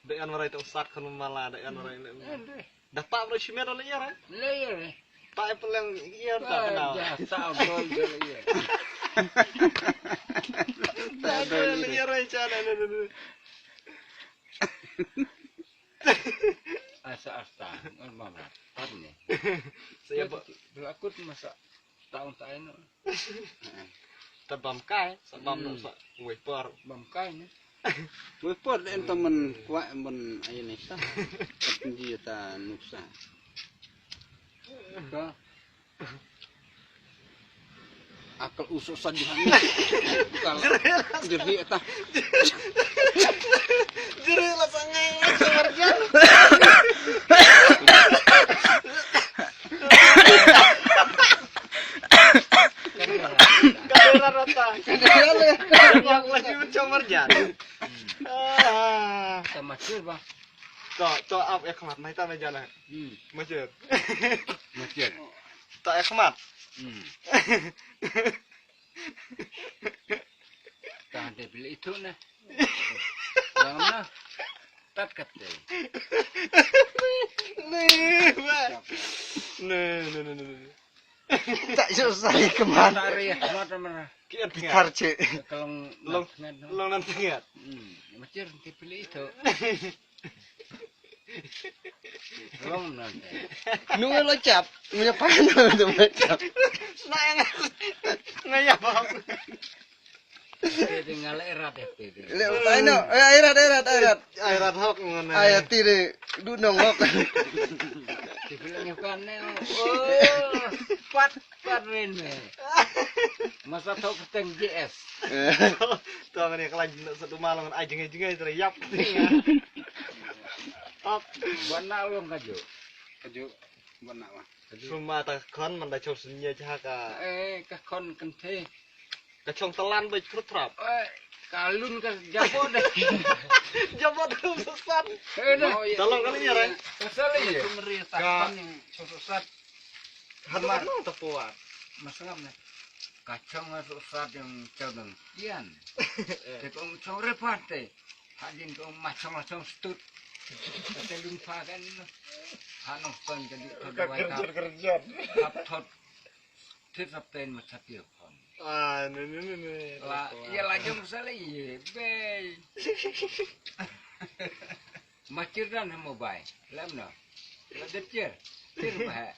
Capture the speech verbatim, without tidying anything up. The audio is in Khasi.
Da ïa warai tong sat khun mala da ïa warai le. Da pa bro shimet le ïa re. Le ïa re. Pa e peleng ïa ta kenal. Ja sa bol le ïa. Ta le ïa re cha le le. Asa asta. Ngon mama. Pat ni. Saya ba. Belakut masa. Taung ta eno. Ta bam kai, sa bam no sa wei por. Bam kai ne. Wei por de ento men kwah men ai ne sa. Ji ta nuksa. Ka. Akal usuk sa di sana. Kal jerhi ta. Jerhi la sangai. Kadera rata. Kadera lagi mencoba marjan. Ah. Sama sir bah. To, to ap ek mat mai ta mai jana. Hmm. Masjid. Masjid. To ek mat. Hmm. Tahan deh pilih itu nah. Yang mana? Tat kate. Nih, bah. Nih, nih, nih, nih. Tak susah kemat. Tari ya, mata mana? Kian Pitar cek. Kalau long long nan tengah. Hmm, macam deh pilih itu. Long nan. Nunggu lo cap, punya panah tu lo cap. Nah yang ngayap. Te tinggal erat ya te. Le, ai no, eh, erat, erat, erat. Ai rat hok ngone. Ai ati de du nong hok. Te bilang nyokan ne. Oh, pat pat ren ne. Masa thok keteng G S. To ngene kelan satu malam ai jeng jeng ai yap. Hok. Buat nak long kaju. Kaju buat nak mah. Suma ta khon man da chong sunya cha ka. Eh, ka khon kan the. Ka chong talan ba kru trap. Eh, ka lun ka jabo de. Jabo de susan. Eh, dah. Tolong kali ya, Rai. Pasal ya. Ka chong susan. Hadu mar ta puat. Masalah ne. Ka chong susan yang chong kian. Te kong chong repat te. Hadin kong machong machong stut. Kata lun pa kan. Hanong pon jadi. Ka kerja kerja. Hap thot. Thit sap ten ma sap ïa khon. Ah, ne, ne, ne, ne. La, ïa la jong sa la ïa, bei. Ma chir dan ha mobile. Lam no. La dep chir. Chir ba ha.